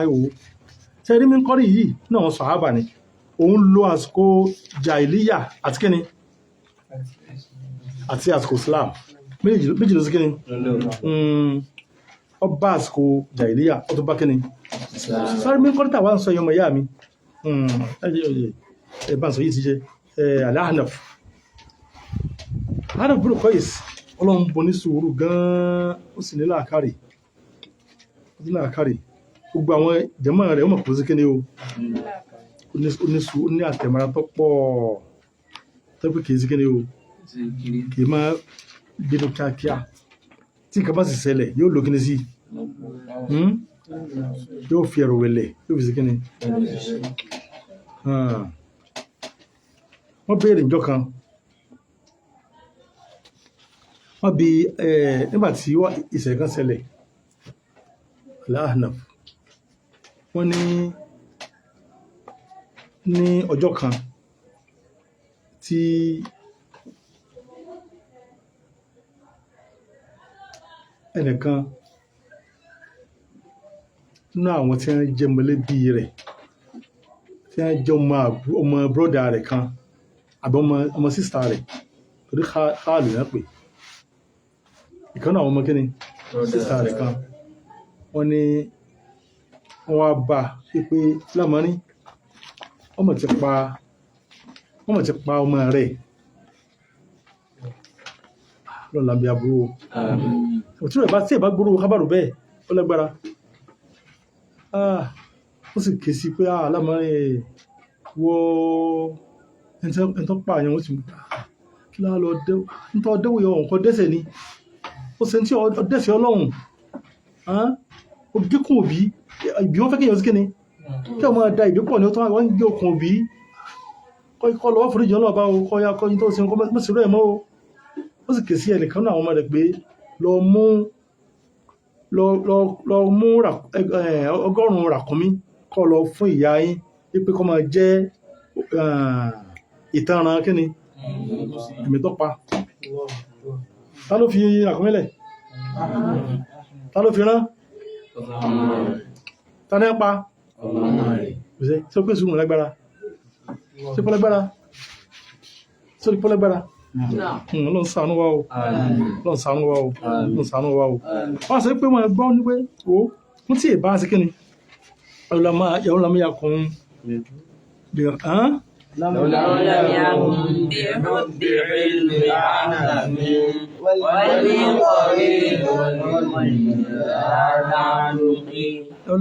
ẹ̀wò ṣe rí mínkọ́rì yìí náà wọ́n sàhábà ni òun lo àsìkò jàìlíyà àti kíni àti àsìkò Islam méjì ló sí kíni ó bá àsìkò jàìlíyà ó tó bá kíni sáré mínkọ́rì tàwa ń sọ yọmọ ìyá mi ẹ bá ń sọ yìí ti jẹ Al-Ahnaf Ahnaf bin Qais ọlọ́run bọ̀ ní sùúrù gan-an ó sì ní làákàrè ó ní làákàrè gbogbo àwọn jàmáà rẹ̀ ó mọ̀ kó sí kíni o ó ó ní àtẹ̀mọ́ra tó pọ̀ tó pé kìí sí kíni o kìí máa bínú kíákíá tí nǹkan bá sì ṣẹlẹ̀ yóò lo kíni sí yóò fi ẹ̀rọ wẹ̀lẹ̀ yóò fi sí kíni. Wọ́n béèrè ìjọ kan wọ́n bi nígbà tí ìṣẹ̀lẹ̀ kan ṣẹlẹ̀ Al-Ahnaf wọ́n ní ọjọ́ kan tí ẹnìkan nínú àwọn tí wọ́n jẹ́ mọ̀lẹ́bí rẹ̀ tí wọ́n jẹ́ ọmọ bróda rẹ̀ kan àbí ọmọ sísá rẹ̀ torí káàlù náà pè ìkan náà àwọn ọmọ kíni sísá rẹ̀ kan wọ́n ní wọ́n wá bá a pé lámọ́rí wọ́n mọ̀ ti pa ọmọ rẹ̀ lọ́la bí aburú òtún rẹ̀ bá tí ẹ̀ bá gbóró kábàrò bẹ́ẹ̀ ó lágbára ó sì ké sí pé lámọ́rí wọ ẹni tó pààyàn ó sì mú kí láà lọ dẹ́wò nítorí dẹ́wò yọ nǹkan dẹ́sẹ̀ ni ó sì ń tí ọdẹ́sẹ̀ ọlọ́run ó gíkùn òbí ìbí wọn fẹ́ kéèyàn sí kíni kí ọmọ da ìbí pọ̀ ní ó tó wọ́n ń gé okùn òbí kọ́ lọ́wọ́ foríjì ọlọ́ọ̀bá o kọ́ ya kọ́ yín tó ṣe kọ́ mọ́ sí rẹ̀ mọ́ o ó sì ké sí ẹnìkan náà àwọn ọmọ rẹ̀ pé lọ mú 100 ràkúnmí kọ́ lọ fún ìyá yín wípé kọ́ máa jẹ́ ìtanràn kíni ẹ̀mí tó pa. Ta ló fi ràkúnmí lẹ̀? Ta ló fi rán? Ta ní pa? Ṣé ó pèsè òun lágbára? Ṣé pọ́ lágbára? Ṣé ó pọ́ lágbára? Ọlọ́run ṣàánú wa o. Ọlọ́run ṣàánú wa o. Ọlọ́run ṣàánú wa o. Wọ́n sọ pé wọ́n gbọ́ ní pé o wọ́n tí ì bá ṣe kí ni? Ọlọ́mọ yakun لو لم يكن بحب علم أحنف ولقريب لو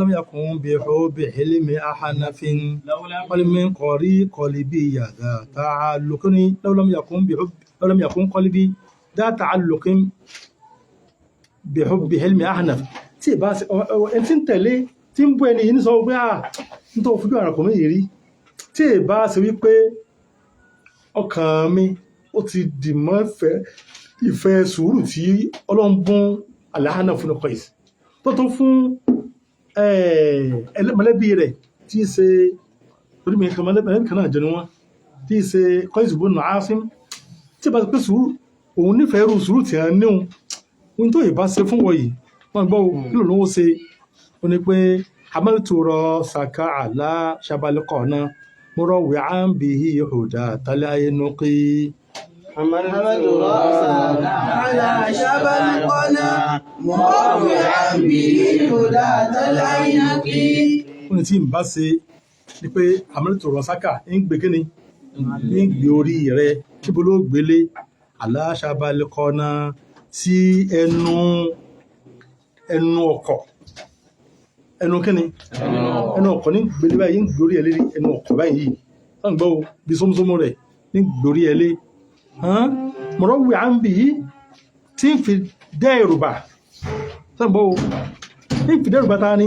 لم يكن بحب حلم أحنف ولمن قري قلبي ذا تعلق لو لم يكن بحب لو لم يكن قلبي ذا تعلق بحب حلم أحنف tí ìbá ṣe ẹni tí ń tẹ̀lé tí ń bú ẹni yìí ní sọ pé à ń tó fojú àràkùn mi yìí rí tí ìbá ṣe wípé ọkàn mi ó ti dì mọ́ ìfẹ́ sùúrù tí Ọlọ́run bùn Al-Ahnaf fún ọkọ̀ yìí tó tó fún mọ̀lẹ́bí rẹ̀ tí í ṣe torí mi kan mọ̀lẹ́bí kan náà jọ ni wọ́n tí í ṣe Qais ibn Asim tí ìbá ṣe pé sùúrù òun nífẹ̀ẹ́ rú sùúrù tí a níhun ohun tó ìbá ṣe fún wọ̀nyí wọ́n gbọ́ kí ló lówó ṣe ó ní pé hamaltu rasaka ala shabalqana murawi'an bihi huda talaynuqi. حملت رأسك على شبل القنا مروعا به هداة العينق. Ó ní tí n bá ṣe ni pé hamaltu rasaka ń gbé kíni ń gbé orí rẹ kíbo ló gbélé ala shabalqana sí ẹnu ẹnu ọkọ̀ ẹnu kíni ẹnu ọkọ̀ ní gbélé báyìí ń gbórí ẹ lérí ẹnu ọkọ̀ báyìí tán gbọ́ bí sómúsómú rẹ̀ ní gbórí ẹ lé mọ̀rọ̀ wí à ń bì í tí ń fi dẹ́ èrùbà tán gbọ́ ń fi dẹ́rùbà ta ni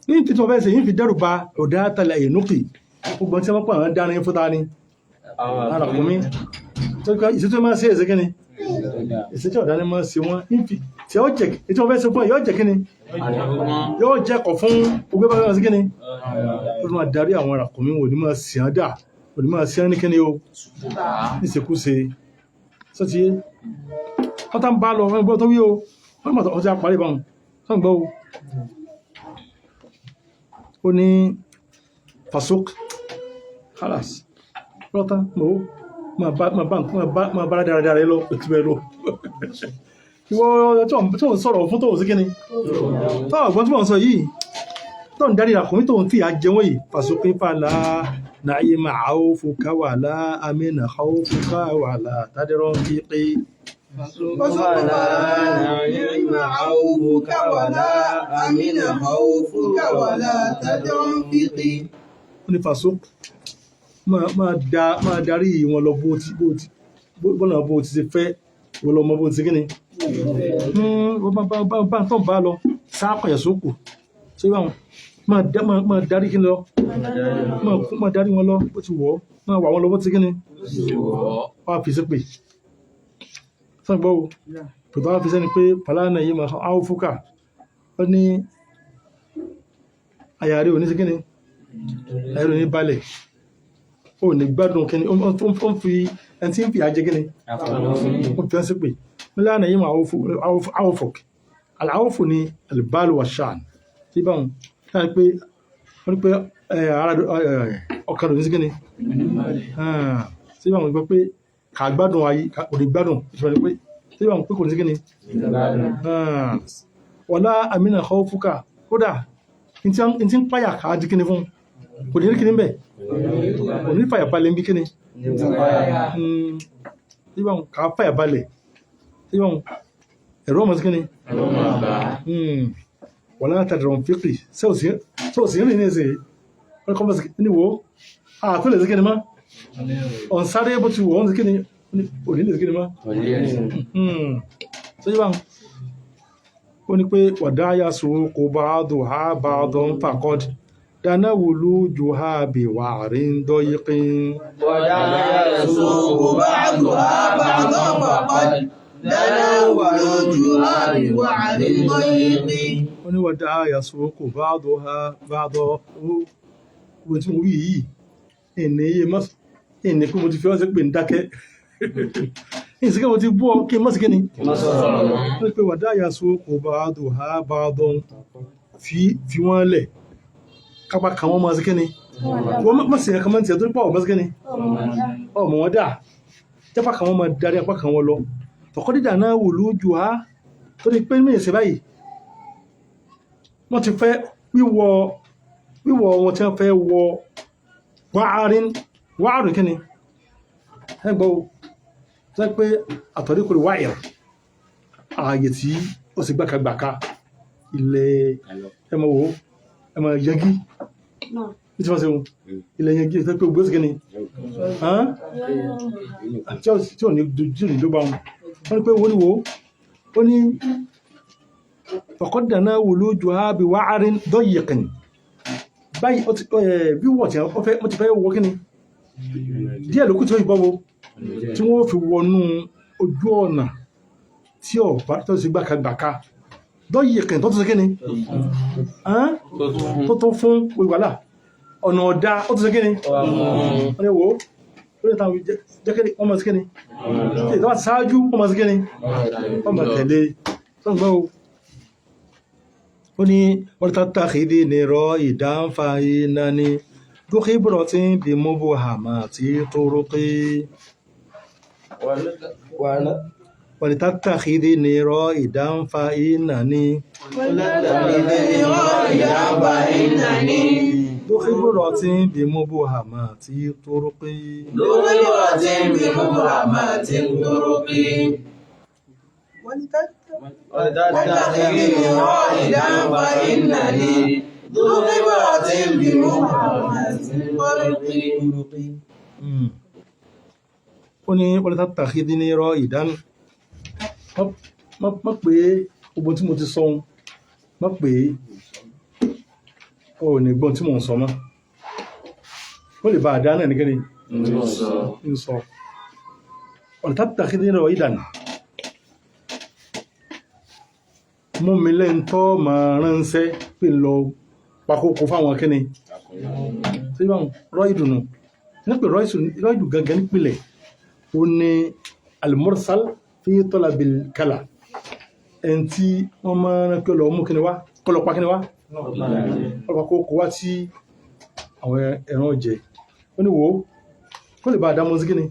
ń fi tí wọ́n fẹ́ ṣe ń fi dẹ́rùbà ọ̀dà àtàlẹ̀ ìnúkì gbogbo tí wọ́n pọ̀ àwọn dáná fún ta ni arákùnmí ìṣètò máa ṣe èsè kíni ìṣètò ọ̀dà ni máa ṣe wọ́n ń fi tí ó jẹ́ tí wọ́n fẹ́ ṣe fún ẹ yóò jẹ́ kíni yóò jẹ́ kọ̀ fún ogbé bá sí kíni ó máa darí àwọn arákùnmí wò ní máa sìn án dà wò ní máa sìn án ní kíni o níṣekúṣe sọ́tí wọ́n tá ń bá lọ wọ́n gbọ́ tó wí o wọ́n mọ̀ ọtí àparí báwọn sọ́n gbọ́ o ó ní fasok halas lọ́tà mọ́ máa bá dáradára lọ ètò ẹ̀ lọ ìwọ tí ò ń sọ̀rọ̀ fún tó ò sí kíni tó ọ̀gbọ́n tí mò ń sọ yìí tó ń darí àkùnrin tó ń fìyà jẹ wọ́n yìí fàṣọpín fàlà nàáyé máa ó fòkà wà lá amínà ó fòkà wà lá tádẹ́rọ́ pípé. فسوف نعم عوفك ولا أمن خوفك ولا تدرنفقي. Ó ní fàṣọ máa darí wọn lọ bó ti bọ́nà bó ti ṣe fẹ́ wọ́n lọ mọ bó ti kíni bá tó ń bá lọ sáàkọ̀yà sókù ṣé báwọn máa darí kíni lọ máa darí wọn lọ bó ti wọ̀ ọ́ máa wà wọn lọ bó ti kíni wọ́n á fi sí pè sọ́n gbọ́ o pẹ̀tọ́ wá fi sẹ́ni pé pàlánà yìí máa áwọ́ fúkà ó ní àyà rẹ̀ ò ní sí kíni àyà rẹ̀ ò ní balẹ̀ ó ní gbádùn kíni ó ń fi ẹni tí ń fi àjẹ kíni ó fi ẹ́ sí pé pàlánà yìí máa áwọ́ fúk àláwọ́fù ni alìbálò wà ṣáàn tí báwọn láti pé wọ́n ní pé ara ọkàn rẹ̀ ò ní sí kíni tí báwọn gbọ́ pé kà gbádùn ayé kò ní gbádùn ìṣòro ni pé tí báwọn pé kò ní sí kíni wọ́lá àmìnà khawfuka kódà n tí ń páyà ká di kíni fún kò ní rí kíni bẹ̀ kò ní fàyà balẹ̀ ń bí kíni tí báwọn ká fàyà balẹ̀ tí báwọn ẹ̀rọ ọmọ sí kíni wọ́lá tàdàrọ̀ fíkì sẹ́òsì rìn ní ẹsẹ̀ wọ́n kọ́ bọ́ sí ní wo àtúlẹ̀ sí kíni mọ́ ọ̀nsáré bó ti wọ̀ ọ́n sí kíni òní lè sí kíni mọ́ sọ́yí báwọn ó ní pé wàdáyà sòkò bá dùn ha bá dùn fàkọ́d dáná wùlú jù ha bí wà rí ń dọ́yíkín. ولا يسوق بعضها بعضا فقد دنا ولوجها بوعر ضيق ó ní wàdáyà sòkò bá dùn ha bá dùn ó tí mo wí yìí ìní iye ìní pé mo ti fi ọ́ sí pé ń dákẹ́ ìsìnkú mo ti bú ọ kí n mọ́ sí kí ni wọ́n pe wàdáyà sókò bá dùn ha bá dùn fi wọ́n lẹ̀ kápá kan wọ́n máa sí kí ni wọ́n mọ̀ sí ẹ̀kan mọ́ ti ẹ̀ tó pọ̀ ọmọ sí kí ni ọmọ wọn dà jápá kan wọ́n máa darí apá kan wọn lọ tọkọ dídà náà wò lójú ha tó ní pé mìíràn sí báyìí wọ́n ti fẹ́ wíwọ wíwọ wọn tí wọ́n fẹ́ wọ wáárín wáàrùn kí ni ẹ gbọ́ sọ pé àtọ̀rí kò lè wáyà ààyè tí ó sì gbàkagbàka ilẹ̀ ẹmọ wo ẹmọ yẹgí ní tí wọ́n ṣe wọn ilẹ̀ yẹgí tó pé gbóṣù kìíní tí ò ní ló bá wọn wọ́n ní pé wọ́n ní wo ó ní ọ̀kọ́dàná wò lójú ààbí wáárín dọ́yẹ̀kìn báyìí wíwọ̀ tí wọ́n ti fẹ́ wọ́ kíni díẹ̀ lókù tí ó yìnbọn wo tí wọ́n fi wọnú ojú ọ̀nà tí ọ̀bá tó ti gbàkagbàka dọ́yì kìn tó tó ṣe kíni tó tó fún wàhálà ọ̀nà ọ̀dá ó tó ṣe kíni wọ́n ní wo ó lè tàwọn jẹ́kẹ́ni wọ́n máa ṣe kíni tí ìtọ́wà ṣáájú wọ́n máa ṣe kíni wọ́n máa tẹ̀lé sọ́ngbọ́n o ó ní wọ́n tàtà kéde ní rọ ìdánfà iná ni dúkìbọ̀rọ̀ tí ń bí mú bò hàmà tí tó rókè. ولتتخذني رائدا فإنني ولتتخذني رائدا فإنني ذو خبرة بمبهمات الطرق ذو خبرة بمبهمات الطرق ولتتخذني رائدا فإنني ذو خبرة بمبهمات الطرق. Ó ní ولتتخذني رائدا mọ́ pé gbogbo tí mo ti sọ ohun mọ́ pé o ní gbọ́n tí mo ń sọ mọ́ ó lè bá àdá náà ní kíni ń sọ ولتتخذني رائدا mú mi lẹ́ńtọ́ máa ránṣẹ́ pé lọ pakókò fáwọn kíni tí wọ́n rọ́ ìdùnnú ní pé rọ́ ìdù gangan nípìnlẹ̀ ó ní al-mursal fi talabil kala ẹn tí wọ́n máa rán pé lọ mú kíni wá kọlọpàá kíni wá kọlọpàá kókó wá tí àwọn ẹran jẹ ó ní wò ó kó lè bá àdámọ́ sí kíni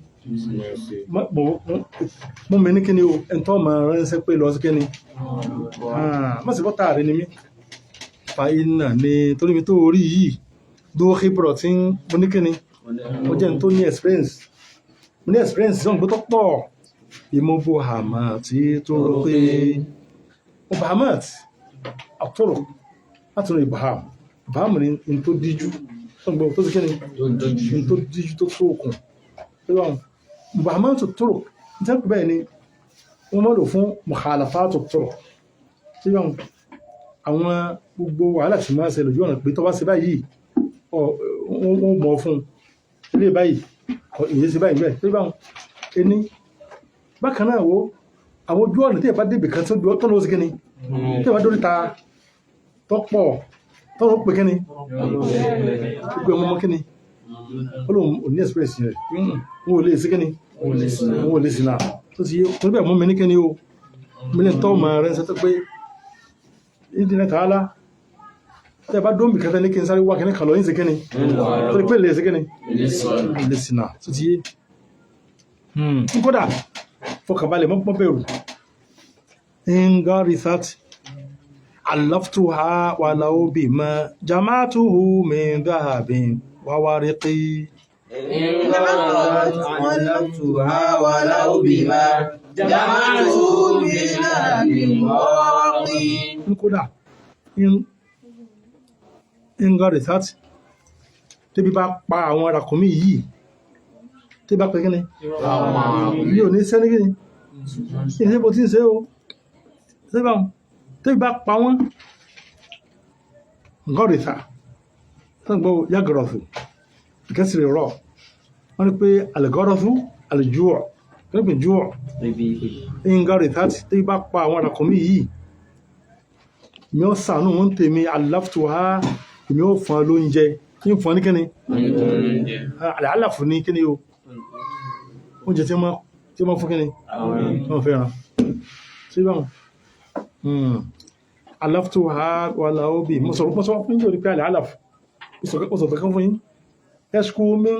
mú mi ní kíni o ẹn tó máa ránṣẹ́ pé lọ sí kíni má sì bọ́tà rẹ ni mí fa iná ni torí mi tó orí yìí dókè bọ̀rọ̀ tí mo ní kíni mo jẹ́ ní tó ní experience mo ní experience sọ̀rọ̀ pé tó pọ̀ ìmọ̀bọ̀hàmà tí tó rọ pé mubahamat àtọ̀rọ̀ láti rọ ìbáhàm ìbáhàm ní n tó díjú Tó ń gbọ́ tó sì kí ni tó díjú tó tó okùn tó bá wọn mubahamatu turuq ní tẹ́kù. Bẹ́ẹ̀ ni wọ́n mọ́ lò fún mukhalafatu turuq tó bá wọn, àwọn gbogbo wàhálà tí máa ń ṣẹlẹ̀ ojú ọ̀nà pé tó bá ṣe báyìí, wọ́n mọ̀ fún ilé báyìí, ìyẹn ṣe báyìí bẹ́ẹ̀ tó bá wọn ẹni. Bákan náà, wo àwọn ojú ọ̀nà tí ẹ̀ bá débì kan tó lọ́wọ́ sí kíni, tí ẹ̀ bá dórí ta tọ́pọ̀ tọ́rọ pé kíni, gbogbo ẹmọ ọmọ kíni, ó lóun ò ní express rẹ̀, wọn ò lè sí kíni, wọn ò lè sí náà tó ti yé tó bẹ́ẹ̀ mú mi ní kíni o, mi lè tọ́ ọmọ rẹ̀ ń sẹ́tọ́ pé ìdí náà tààlà tẹ́ bá dóńbì kẹta ní kí n sáré wá kíní kan lọ yín sí kíni tó ti pé lè sí kíni, lè sí náà tó ti yé. Kódà fọkànbalẹ̀, mọ́ bẹ̀rù. Ngarithat alaftuha walau bima jama'tuhu min dhahabin wa wariqi. إن غرت علمتها ولو بما جمعته من ذهب وورق. Kódà ngarithat, tẹ́bí bá pa àwọn ràkúnmí yìí, tẹ́bí bá pẹ́ kíni, mi ò ní sẹ́ni kíni ìṣe bó ti ń ṣe o tẹ́bí bá pa wọ́n. Ngaritha tó ń gbọ́ yàgọ̀rọ̀fù ìkẹsìrì rọ̀, wọ́n ní pé algọ́rọ̀fù aljúọ̀, wọ́n ní pé júọ̀. Ngaritha, tẹ́bí bá pa àwọn ràkúnmí yìí, mi ó sànú wọn tèmi, aláftuha, mi ó fún ọ lóúnjẹ, ń fún ọ ní kíni, àlàáfù ní kíni o, oúnjẹ tí wọ́n fún kíni wọ́n fẹ́ràn sí báwọn aláftuha wàlá obì. Mo sọ̀rọ̀ fún yín pé àlàáfù, mo sọ̀rọ̀ kan fún yín, yashku min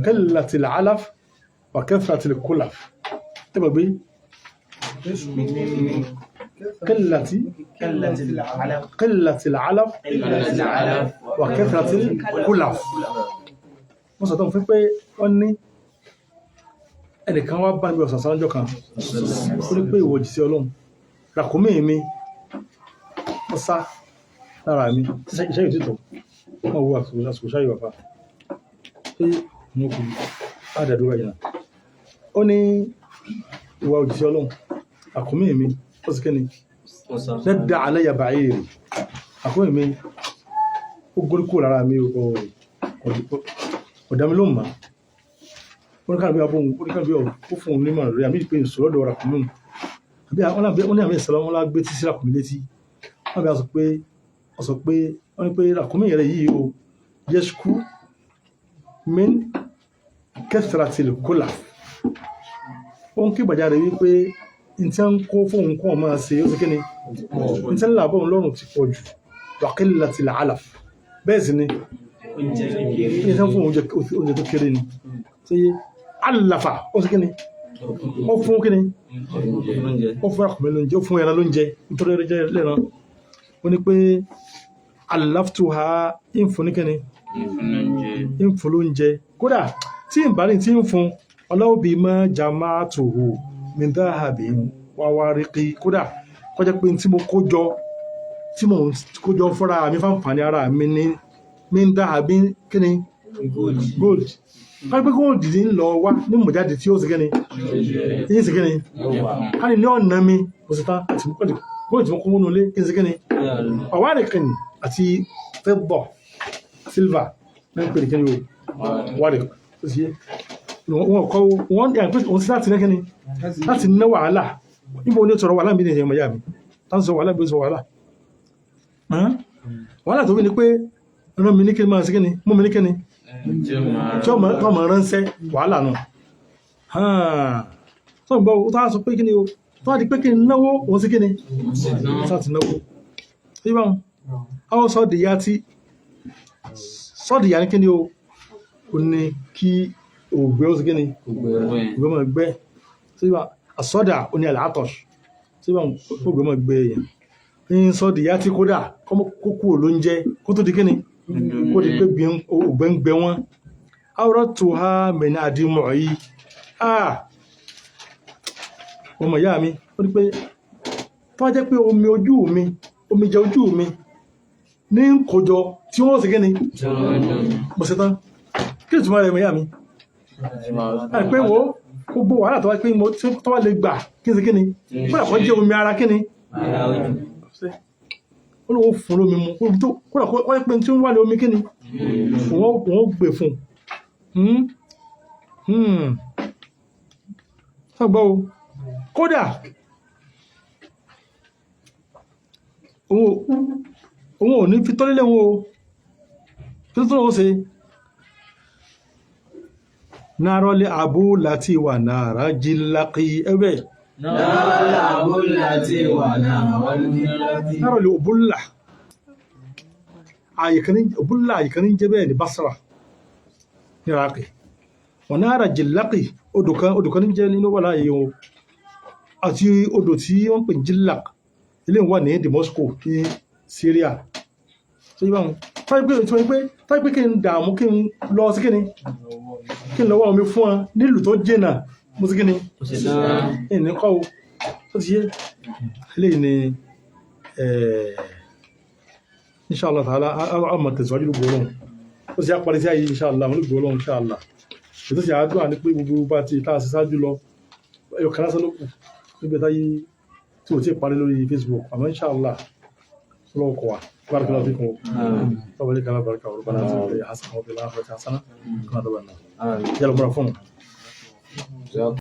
qillati al-alaf wa kathrati al-kulaf. Tẹ́gbà gbé qillati qillati al-alaf wa kathrati al-kulaf. Wọ́n sọ̀tọ̀ fún pé wọ́n ní ẹnìkan wá bá níbi ọ̀sán sáájọ́ kan, ó ní pé ìwọ òjíṣẹ́ Ọlọ́run, ràkúnmí mi ó sá lára mi, iṣẹ́ yìí títọ̀ wọ́n wo àsìkò ṣáyé bàbá pé mo kò àdàdúrà yìí náà. Ó ní ìwọ òjíṣẹ́ Ọlọ́run, ràkúnmí mi ó sì kíni lẹ́dà alayya ba'iri, ràkúnmí mi ó górí kúrò lára mi, ọ̀dàmí ló mọ̀. Oníkàlùbí abóhun, oníkàlùbí ó fún un nímọ̀ rẹ̀ àmì ìpè ìṣòro ọ̀dọ̀ ràkúnmí àbí wọ́n ní àmì ìsọ̀rọ̀ wọn lá gbé tí sí ràkúnmí létí. Wọ́n bí a sọ pé wọ́n sọ pé wọ́n ní pé ràkúnmí rẹ̀ yìí o yashku min kathratil kulaf, ó ń kí gbàjáre wípé n tí ń kó fóun kó ọmọ ṣe ó sì kí ni n tí ń làbọ̀ òun lọ́rùn ti pọ̀ jù, wa qillatil alaf. Bẹ́ẹ̀ sì ni ní tí ń fún oúnjẹ tó kéré ni ṣe yé alafa, ó sì kí ni ó fún kí ni ó fún ràkúnmí lóúnjẹ, ó fún ẹran lóúnjẹ nítorí ẹran jẹ lẹ́ran. Ó ní pé alaftuha, ń fún ní kí ni ń fún lóúnjẹ, kódà tí ń bá ní tí ń fún ọlọ́wọ́ bíi mọ́ jama'atuhu min dhahabin wa wariqi, kódà kọjá pé tí mo kó jọ, tí mo kó jọ fúnra mi fáǹfààní ara mi ní min dhahabin kí ni gold, kárí pé gold ní lọ wá ní mọ̀jáde tí ó sì kí ni yín sì kí ni kárí ní ọ̀nà mi kò sì tán àti gold tí mo kó wọnú ilé kí n sì kí ni wariqin àti fidda, silver ní pè ní kí ni o wariq. Ó sì yé wọn kọ́ wọn òun sí láti ní kí ni láti ná wàhálà. Níbo ní sọ̀rọ̀ wàhálà mi ní ìyẹn mọ̀ yá mi tá ń sọ wàhálà bí ó sọ wàhálà wàhálà tó bí ni pé rán mi ní kí ni máa sí kí ni mú mi ní kí ni tí ó mọ̀ ránṣẹ́ wàhálà náà tó ń gbọ́ ó tó á sọ pé kí ni o tó á di pé kí ni náwó òun sí kí ni sáà ti náwó tí báwọn àwọn sọ́ọ̀dìyà tí sọ́ọ̀dìyà ní kí ni o ò ní kí ògbé ó sí kí ni ògbé máa gbẹ́ tí bá àsọ́dà ó ní àlàátọ̀ṣ tí bá ògbé máa gbẹ́ èèyàn ní sọ́ọ̀dìyà tí kódà kókó ló ń jẹ́ kó tó di kí ni kó di pé ògbé ń gbẹ wọ́n àwòrán tó ha mẹ́ni àdìmọ̀ yìí. Ọmọ ìyá mi, ó ní pé tó wá jẹ́ pé omi ojú mi, omi jẹ ojú mi Ní ń kójọ tí wọ́n sì kíni mo ṣe tán. Kí ni ìtumọ̀ rẹ̀, mọ̀ yá mi? Àti pé wo gbogbo wàhálà tó wá pé mo tó wá lè gbà kí n ṣe kíni, kódà kó jẹ́ omi ara kíni ṣe ó lóun fún lómi mu kódà kó wáyé pé tí ń wà ní omi kíni wọ́n gbé fún un. Sọ́gbọ́ o, kódà òun ò ní fi tọ́lélẹ̀ wọn o. Kí ló tó lọ́wọ́ ṣe nárọ́lé abú láti wà náà jílákì ẹgbẹ́? Nárọ̀lẹ̀ abúlàtí wà náà. Nárọ́lé òbúlà òbúlà àyíkan ní jẹ́ bẹ́ẹ̀ ní Basra ní Iraqi. Wà náà jílákì, odò kan ní jẹ́ nínú wà láàyè wọn àti odò tí wọ́n pè ní Jílák, ilé wà ní Damascus ní Syria. So yíba wọn táyé pé tí wọ́n pé táyé pé kí n dààmú, kí n lọ sí kíni, kí n lọ wá omi fún ọ nílùú tó jìnnà, mo sí kíni ìní kọ́ o. Tó ti yé eléyìí ni inshallah ta'ala a máa tẹ̀síwájú lógo Ọlọ́run. Ó sì á parí sí ayé inshallah lógo Ọlọ́run inshallah. Ètò sì àdúrà ní pé gbogbo bá ti tá a ṣe ṣáájú lọ, ẹyọ kan lásán ló kù níbi táyé tí ò tí ì parí lórí Facebook, àmọ́ inshallah lọ́wọ́ kọ̀ wá. Barakallahu fikum. Tọ́wọ́lé kala baraka rabbana atina fid dunya hasana wa fil akhirati hasana wa qina adhaban nar. Yálà múra fún un.